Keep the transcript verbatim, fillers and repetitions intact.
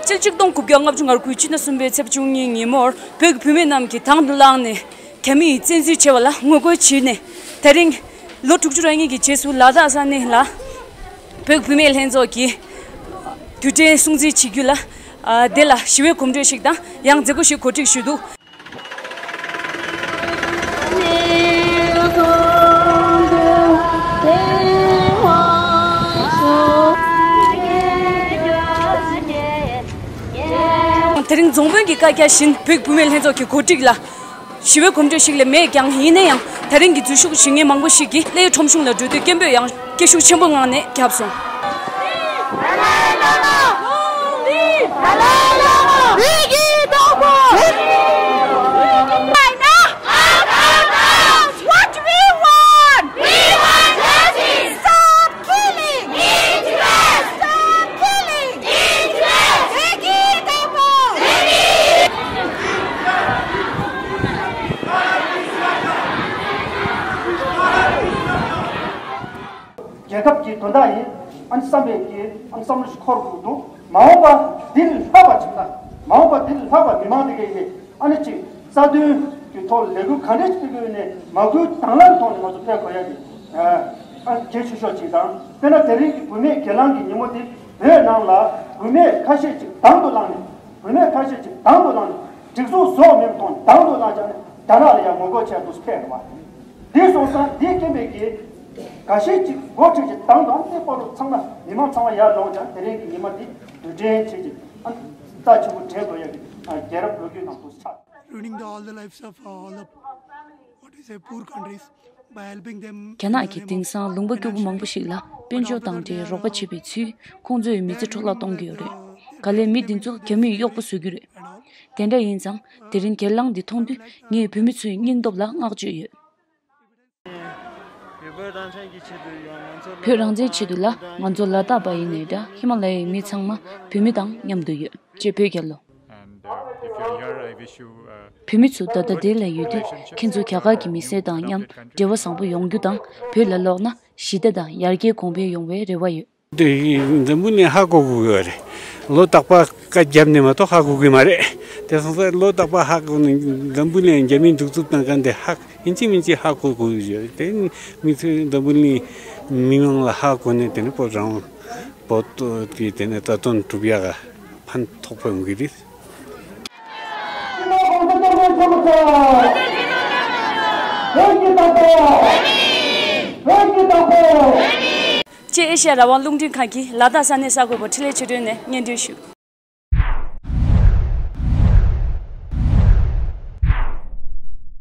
སྤྱི་ལོ་ཆིག་སྟོང་དགུ་བརྒྱ་ལྔ་བཅུ་ང་དགུ་ཕྱི་ཟླ་གསུམ་པའི་ཚེས་བཅུ་གཉིས་ཉིན་མོར་བོད་ཀྱི་བུད་མེད་རྣམས་ཀྱིས་དང་དུ་བླངས་ནས་རྒྱ་མི་ཡིས་བཙན་འཛུལ་བྱས་པ་ལ་ངོ་རྒོལ་བྱས་ནས། དེ་རིང་ལོ་དྲུག་ཅུ་རེ་གཉིས་ཀྱི་རྗེས་སུ་ལ་དྭགས་ས་གནས་ལ་བོད་ཀྱི་བུད་མེད་ལྷན་ཚོགས་ཀྱིས་དུས་དྲན་སྲུང་བརྩི་བྱེད་རྒྱུ་ལ། ཨ། དེ་ལ་ཞི་བའི་གོམ་བགྲོད་ཞིག་དང་ཡང་མཛད་སྒོ་ཞིག་གོ་སྒྲིག་ཞུས་འདུག། དེ་རིང་རྫོང་དཔོན་གྱི་བཀའ་རྒྱ་བཞིན་བོད་བུད་མེད་ལྷན་ཚོགས་ཀྱི་གོ་སྒྲིག་ལ་ཞི་བའི་གོམ་བགྲོད་ཞིག་ལས་མེད་ཀྱང་། ཡིན་ན་ཡང་དེ་རིང་གི་འཛུལ་ཞུགས་ཞུ་མཁན་མང་པོ་ཞིག་གིས་གླེ་ཁྲོམ་གཞུང་ལ་འགྲོ་དུས་སྐད་འབོད་ཡང་སྐད་ཤུགས་ཆེན་པོ་ངང་ནས་བརྒྱབ་སོང་། What do we want? We want justice. Stop killing. Stop killing. རྒྱལ་ཁབ་ཀྱི་དོན་དག་ཡིན། ཨ་ནི་བསམ་པའི་གི་ཨ་ནི་བསམ་བློ་ཞིག་འཁོར་དགོས་འདུག། མ་འོངས་པ་འདི་ལས་ལྷག་པ་ཅིག་དང་། མ་འོངས་པ་འདི་ལས་ལྷག་པ་མི་མང་འདི་གའི་ཡིན། ཨ་ནི་ཅིག་རྩ་དོན་གྱི་ཐོག་ལས་འགུལ་ག་འདྲས་ཅིག་སྤེལ་དགོས་ནས། མ་འགུལ་དང་བླངས་ཐོག་ནས་ང་ཚོ་སྤེལ་དགོས་ཡ་གི་ཨ་གལ་ཆེ་ཤོས་ཅིག་དང་། དཔེར་ན་དེ་རིང་གི་བུད་མེད་སྒེར་ལངས་ཀྱི་ཉིན་མོ་འདི་བོད་ནང་ལ་བུད་མེད་ཁ་ཤས་ཅིག་དང་དུ་བླངས་ནས། བུད་མེད་ཁ་ཤས་ཅིག་དང་དུ་བླངས་ནས། སྒྲིག་འཛུགས་བཟོ་མེད་པ་དང་དང་དུ་བླངས་བྱས་ནས་རྒྱ་ནག་ལ་ཡང་ངོ་རྒོལ་བྱས་འདུག་ཕེབས་རེད་བ། འདི་སོང་ཙང་འདི་སྐད་འབོད་ཀྱི་འགའ་ཤས་ཅིག་འགོ་ཁྲིད་ཀྱི་དང་དུ། ཨ་ནི་དེ་བར་དུ་ཚང་མ་མི་མང་ཚང་མ་ཡར་ལོངས་ཀྱང་། དེ་རིང་གི་ཉི་མ་འདི་དུས་དྲན་བྱེད་ཀྱི། ཨ་ནི་རྩ་ཆེན་པོ་དྲན་དགོས་ཡ་གི་རྒྱལ་རབས་ལོ་རྒྱུས་ནང་དུ་ཆགས། Reading the all the lives of all the, what is a poor countries by helping them. རྒྱ་ནག་གིས་དེང་སང་ལུང་པ་སྐྱོ་པོ་མང་པོ་ཞིག་ལ་དཔལ་འབྱོར་དང་འབྲེལ་རོགས་པ་བྱེད་པའི་ཚུལ་ཁོང་ཚོས་མི་ཚེ་འཕྲོ་བརླག་གཏོང་གི་ཡོད་རེད། ག་ལེར་མི་འདི་ཚོ་རྒྱ་མིས་གཡོག་པོ་བཟོ་གི་རེད། དེ་འདྲ་ཡིན་ཙང་དེ་རིང་སྒེར་ལངས་འདི་མཐོང་དུས་ངས་བོད་མི་ཚོའི་སྙིང་སྟོབས་ལ་བསྔགས་བརྗོད་ཡོད། བོད་རང་བཙན་ཆེད་དུ་ལ་ང་ཚོ་ལ་དྭགས་པ་ཡིན་ནའི་འདྲ། ཧི་མ་ལ་ཡའི་མི་ཚང་མ་བོད་མི་དང་མཉམ་དུ་ཡོད། ཅེས་བོད་རྒྱལ་ལོ། And, uh, if you're here, I wish you, uh, བོད་མི་ཚོ་ད་ལྟ་འདིར་ལ་ཡོད་དུས་ཁྱེད་ཚོ་རྒྱ་གར་གྱི་མི་སེར་དང་མཉམ་འབྲེལ་བ་བཟང་པོ་ཡོང་རྒྱུ་དང་། བོད་ལ་ལོག་ན་ཞི་བདེ་དང་ཡར་རྒྱས་གོང་འཕེལ་ཡོང་བའི་རེ་བ་ཡོད། འཛམ་བུ་གླིང་ཧ་གོ་དགོས་ཀྱི་ཡོད་རེད། ལོ་རྟག་པར་བཀའ་བརྒྱབ་ནས་མ་གཏོགས་ཧ་གོ་གི་མ་རེད། དེ་སོང་ཙང་ལོ་རྟག་པར་ཧ་གོ་ནས་འཛམ་བུ་གླིང་རྒྱ་མིས་གདུག་རྩུབ་བཏང་མཁན་དེ་ཧ་ཡིན་གཅིག་མིན་གཅིག་ཧ་གོ་དགོས་ཀྱི་ཡོད་རེད། དེ་མི་ཚོས་འཛམ་བུ་གླིང་མི་མང་ལ་ཧ་གོ་ནས། དེ་ནས་བོད་རང་བོད་ཀྱི་དེ་ནས་རྩ་དོན་སྒྲུབ་ཡག་ག་ཕན་ཐོགས་པོ་ཡོང་གི་རེད། ཅེས་ཨེ་ཤ་ཡ་རང་དབང་རླུང་འཕྲིན་ཁང་གི་ལ་དྭགས་ས་གནས་གསར་འགོད་པ་འཕྲིན་ལས་ཆོས་སྒྲོན་ནས་སྙན་སྒྲོན་ཞུས།